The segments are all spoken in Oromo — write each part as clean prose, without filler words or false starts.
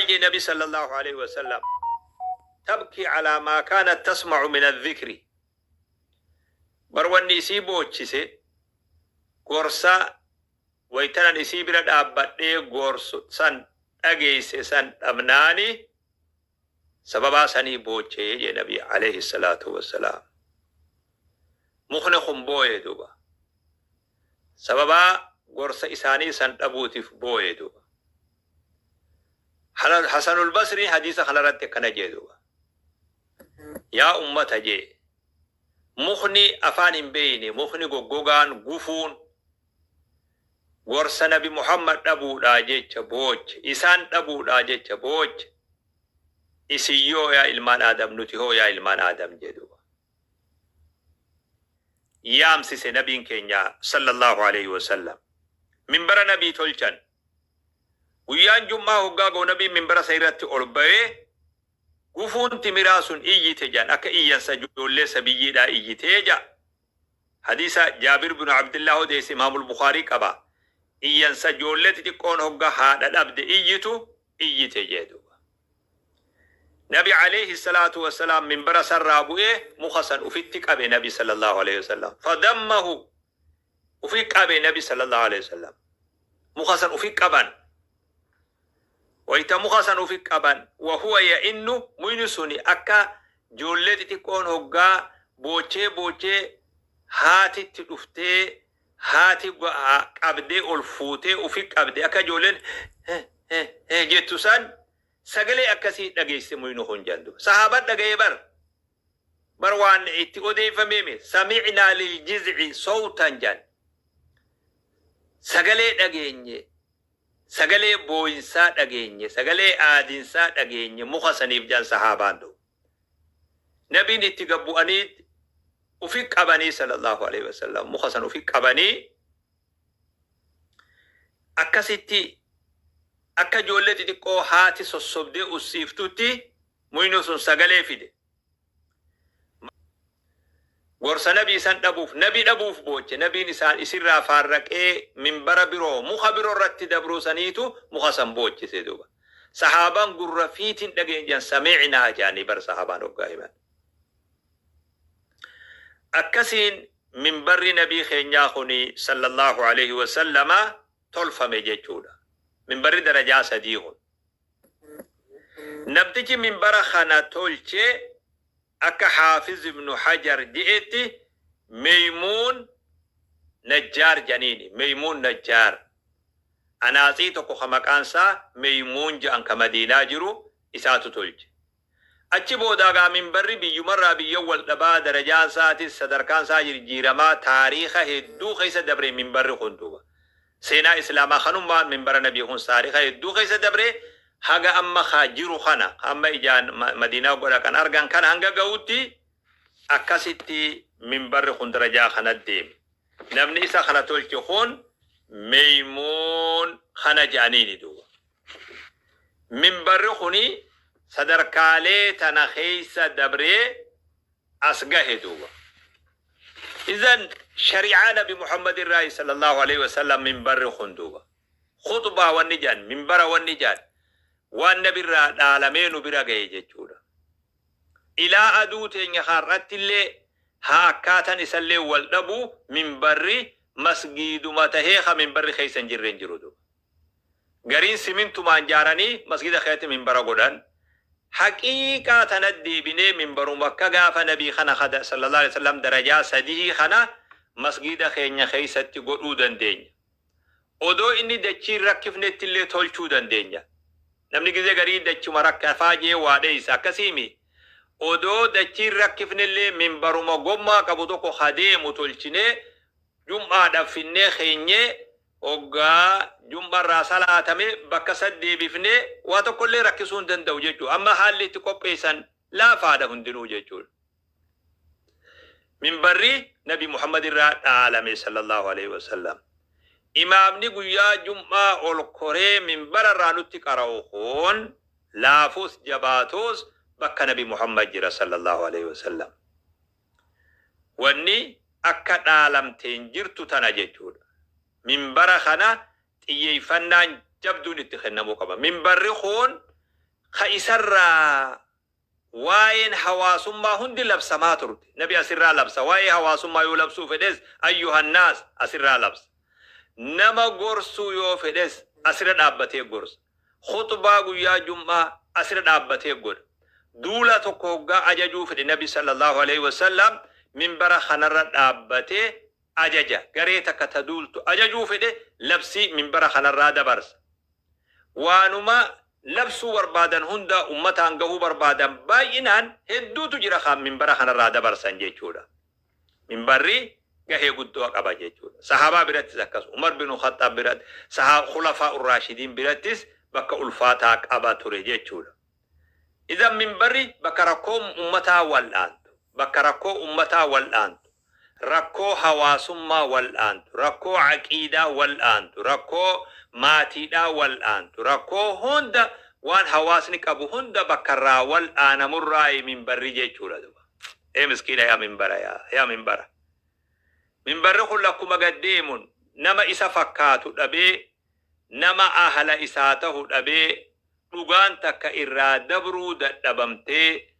Maal jee Nabi sallallahu aleyhi wa sallam? Tabkii alaa maa kaanat tasma'u min azzikri. Bar wanni isii boochise gorsa waytanan isii bira dhaabbadhee gorsu san dhageeyse san dhabnaani sababaa sanii booche jee Nabi aleyhi salaatu wassalaam. Mukni kun booye duuba. Sababaa gorsa isaanii san dhabuutif booye duuba. Hasanul Basriin hadiisa kanarratti akkana jee duuba. Yaa ummata jee, mukni afaan hin beeyne, mukni goggogaan gufuun gorsa Nabi Muhammad dhabuudhaa jecha booche, isaan dhabuudhaa jecha booche, isin yoo yaa ilmaan Aadam, nuti hoo yaa ilmaan Aadam jee duuba. Yaamsise Nabiin keenya sallallahu aleyhi wasallam. Minbara Nabii tolchan. Guyyaan Jum'aa hoggaa gahu Nabiin minbara san irratti ol bayee gufuun timiraa sun iyyite jedhan akka iyyansa ijoollee sabiyyiidhaa iyyitee ja'a. Hadiisa Jaabir binu Abdillaah odeesse Imaamul Bukhaarii qaba. Iyyansa ijoollee xixiqqoon hogga haadha dhabde iyyitu iyyite jee duuba. Nabi aleyhi salaatu wassalaam minbara sarraa bu'ee muka san ufitti qabe Nabi sallallahu aleyhi wasallam. Fadammahu ufi qabe Nabi sallallahu aleyhi wasallam. Muka san ufi qaban. Wayta muka san ufi qaban wa huwa ya'innu muyni suni akka joollee xixiqqoon hoggaa boochee boochee haatitti dhuftee haati qabdee ol fuutee ufi qabde akka ijoolleen jettu san sagalee akkasii dhageesse muyni kun jedhan duba. Sahaaban dhaga'ee bar. Bar waan itti odeeyfameemi. Sami'naa liljiz'i sawtan jedhan. Sagalee dhageenye. Sagalee booyinsaa dhageenye. Sagalee aadinsaa dhageenye muka saniif jedhan sahaabaan duba. Nabiin itti gad bu'anii ufi qabanii sallallahu alaihi wasallam muka san ufi qabanii akkasitti akka ijoollee xixiqqoo haati sossobdee ussiiftutti muyni sun sagalee fide. Gorsa Nabii san dhabuuf, Nabi dhabuuf booche. Nabiin isaan isirraa faarraqee minbara biroo, muka biroo irratti dabruu saniitu muka san boochise duuba. Sahaabaan gurra fiitiin dhageenye jedhan sami'naa jedhanii bar sahaabaan hoggaa himan. Akkasiin minbarri Nabii keenyaa kuni sallallahu aleyhi wa sallama tolfame jechuudha. Minbarri darajaa sadii kun. Namtichi minbara kana tolche akka Haafiz ibnu Hajar je'etti Meymuun Najjaar jedhaniini. Meymuun Najjaar. Anaaxii tokko ka maqaan isaa Meymuun je'an ka Madiinaa jiru isaatu tolche. Achi boodaa gaa minbarri biyyumarraa biyya wal dhabaa darajaan isaatis sadarkaan isaa jirjiiramaa taariikha hedduu keessa dabre minbarri kun duuba. Seenaa Islaamaa kanummaan minbara Nabii kun taariikha hedduu keessa dabre haga amma ka jiru kana ka amma ijaan Madiinaa godha kan argan kana hanga ga'utti akkasitti minbarri kun darajaa kana deeme. Namni isa kana tolche kun Meymuun kana je'aniini duuba. Minbarri kuni sadarkaalee tana keessa dabree as gahe duuba. Izan shari'aa Nabi Muhammad irraayi sallallahu aleyhi wasallam minbarri kun duuba. Khuxbaa wanni jedhan, minbara wanni jedhan waan Nabi irraa dhaalamee nu bira gahe jechuudha. Ilaa aduu teenya har'attillee haa akkaatan isallee wal dhabu minbarri masgiiduma tahee ka minbarri keessa hin jirre hin jiru duuba. Gariin simintumaan jaaranii masgida keessatti minbara godhan. Haqiiqaa tana deebinee minbaruma akka gaafa Nabii kana kada sallallahu alaihi wasallam darajaa sadihii kana masgida keenya keessatti godhuu dandeenya. Odoo inni dachii hin rakkifnetti illee tolchuu dandeenya. Namni gizee garii dachuma rakkafaa jee waa dheeysa. Akkasiimi? Odoo dachii hin rakkifne illee minbaruma gommaa qabu tokko ka deemu tolchinee jum'aadhaaf finnee keenyee hoggaa jum'a irraa salaatame bakka san deebifnee waa tokkollee rakkisuu hin danda'u jechuudha. Amma haalli itti qopheessan laafaadha hundinuu jechuudha. Minbarri Nabi Muhammad irraa dhaalame sallallahu aleyhi wasallam. Imaamni guyyaa jum'aa ol koree minbara irraa nutti qara'u kun laafus jabaatus bakka Nabi Muhammad jira sallallahu aleyhi wasallam. Wanni akka dhaalamteen jirtu tana jechuudha. Minbara kana xiyyeeffannaan jabduun itti kennamuu qaba. Minbarri kun Ka isarraa waa'een hawaasummaa hundi labsamaa turte. Nabi asirraa labsa. Waa'ee hawaasummaa yoo labsuu fedhes, ayyuhannaas, asirraa labsa. Nama gorsuu yoo fedhes, asirra dhaabbatee gorsa. Khuxbaa guyyaa jum'aa asirra dhaabbatee godha. Duula tokko hoggaa ajajuu fedhe, Nabi sallallahu alaihi wasallam minbara kanarra dhaabbatee ajaja. Garee takka ta duultu ajajuu fedhe, labsii minbara kanarraa dabarsa. Waanuma labsuu barbaadan hunda, ummataan gahuu barbaadan baay'inaan hedduutu jira, kan minbara kanarraa dabarsan jechuudha. Minbarri gahee guddoo qaba jechuudha. Sahaabaa birattis akkas, Umar bin Khattaab biratti, khulafaa urraashidiin birattis bakka ulfaataa qaba ture jechuudha. Idan minbarri bakka rakkoo ummataa wal'aantu, bakka rakkoo ummataa wal'aantu, rakkoo hawaasummaa wal'aantu, rakkoo aqiidaa wal'aantu, rakkoo maatiidhaa wal'aantu, rakkoo hunda, waan hawaasni qabu hunda bakka irraa wal'aanamurraa minbarri jechuudha. Ee miskiina, yaa minbara, yaa minbara. Minbarri kun lakkuma gaddeemuun nama isa fakkaatu dhabee, nama ahala isaa tahu dhabee, dhugaan takka irraa dabruu dadhabamtee,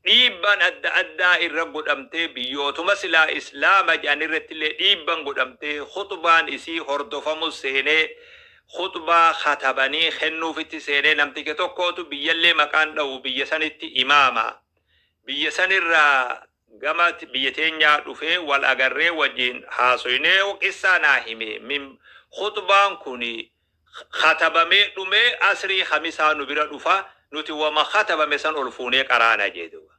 dhiibban adda addaa irra godhamtee, biyyootuma silaa Islaama jedhan irratti illee dhiibban godhamtee, khuxbaan isii hordofamu seenee, khuxbaa katabanii kennuufitti seenee, namticha tokkootu biyyallee maqaan dha'u, biyya sanitti imaama. Biyya sanirraa gama biyya teenyaa dhufee, wal agarree, wajjin haasoynee, qissaa naa hime. Khuxbaan kuni katabamee dhumee, asrii Khamisaa nu bira dhufa, nuti wama katabame san ol fuunee qaraana jedhu.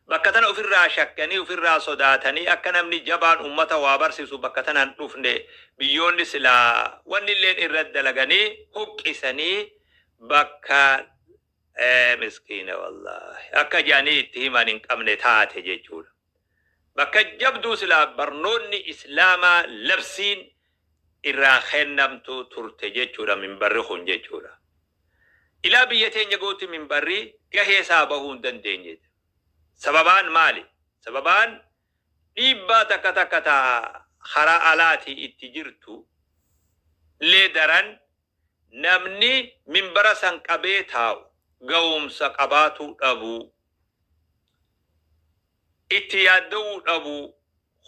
Bakka tana ofirraa shakkanii, ofirraa sodaatanii, akka namni jabaan ummata waa barsiisu bakka tanaan dhufne, biyyoonni silaa wanni illeen irra dalaganii huqqisanii, bakka miskiina wallaahi akka jedhanii itti himan hin qabne taate jechuudha. Bakka jabduu silaa barnoonni Islaamaa labsiin irraa kennamtu turte jechuudha minbarri kun jechuudha. Ilaa biyya teenya gootti minbarri gahee isaa bahuu hin dandeenye. Sababaan maali? Sababaan dhiibbaa takka takka taa karaa alaatii itti jirtu illee daran, namni minbara san qabee taa'u ga'umsa qabaatuu dhabuu, itti yaadda'uu dhabuu,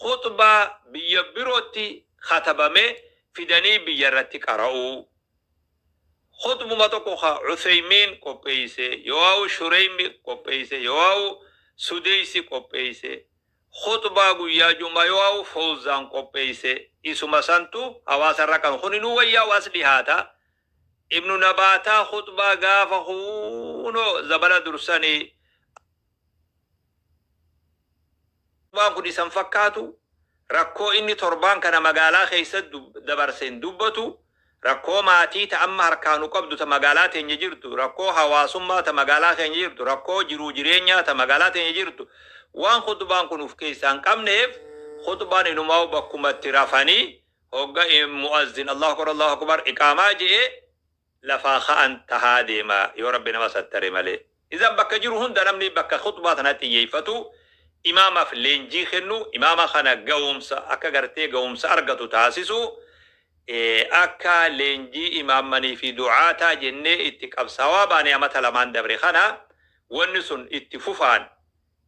khuxbaa biyya birootti katabame fidanii biyya irratti qara'uu. Khuxbuma tokko ka Uthaymiin qopheeyse, yoo'aawu Shureymi qopheeyse, yoo'aawu Sudeysi qopheeyse, khuxbaa guyyaa jumaa yoo'aawu Fawzaan qopheeyse, isuma santu hawaasa irra kan kuninuu wayyaa'u as dhihaata. Ibnu Nabaataa khuxbaa gaafa kunoo zabana dursanii waan kun isan fakkaatu, rakkoo inni torbaan kana magaalaa keessatti dabarseen dubbatu, rakkoo maatii ta amma harkaanu qabdu ta magaalaa teenya jirtu, rakkoo hawaasummaa ta magaalaa keenya jirtu, rakkoo jiruu jireenyaa ta magaalaa teenya jirtu, waan khutbaan kun uf keessaa hin qabneef, khutbaan inumaa bakkumatti rafanii, hogga mu'azzin Allahu akbar, Allahu akbar, iqaamaa je'ee lafaa ka'an tahaa deema, yoo Rabbi nama sattare malee. Idan bakka jiru hunda namni bakka khutbaa tana xiyyeeffatu, imaamaaf leenjii kennu, imaama kana ga'umsa akka gartee ga'umsa argatu taasisu, akka leenjii imaammanii fi du'aataa jennee itti qabsaawaa baane amata lamaan dabre kana, wanni sun itti fufaan,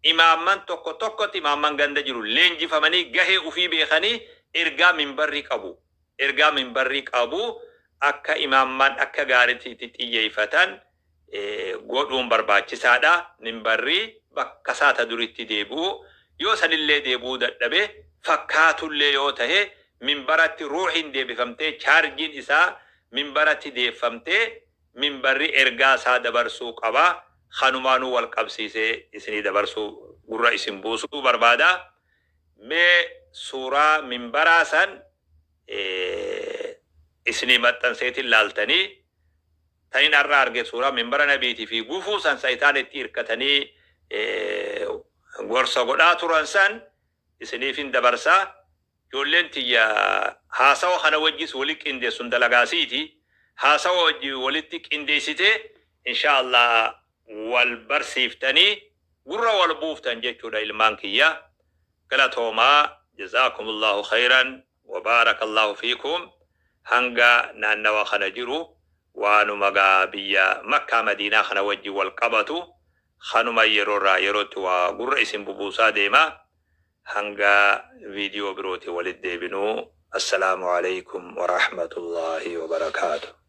imaamman tokko tokkotti, imaamman ganda jiru leenjifamanii, gahee ufii beekanii, ergaa minbarri qabu akka imaamman akka gaariitti itti xiyyeeffatan godhuun barbaachisaadha. Minbarri bakka saata duritti deebi'u, yoo sanillee deebi'uu dadhabe, fakkaatullee yoo tahe, minbaratti ruuxiin deebifamtee, chaarjiin isaa minbaratti deeffamtee, minbarri ergaa isaa dabarsuu qaba. Kanumaanuu wal qabsiisee isinii dabarsuu, gurra isin buusuu barbaada. Mee suuraa minbaraa san isinii maxxanseetiin laaltanii, tanin har'a arge suuraa minbara Nabiitii fi gufuu san sa'itaan itti hirkatanii gorsa godhaa turan san isiniifin dabarsaa. Ijoolleen tiyya haasawa kana wajjis wali qindeessun dalagaasiiti. Haasawa wajji walitti qindeessitee, insha Allah wal barsiiftanii gurra wal buuftan jechuudha ilmaan kiyya. Galatoomaa, jazaakumullahu khayran wa baarakallahu fiikum. Hanga naannawa kana jiru Waanuma gaa biyya Makkaa Madiinaa kana wajjin wal qabatu kanuma yeroo irraa yerootti waa gurra isin bubuusaa deema. Hanga viidiyoo birootiin walitti deebinuu, Assalaamu Aleykum Warahmatullaahi Wabarakaatuh.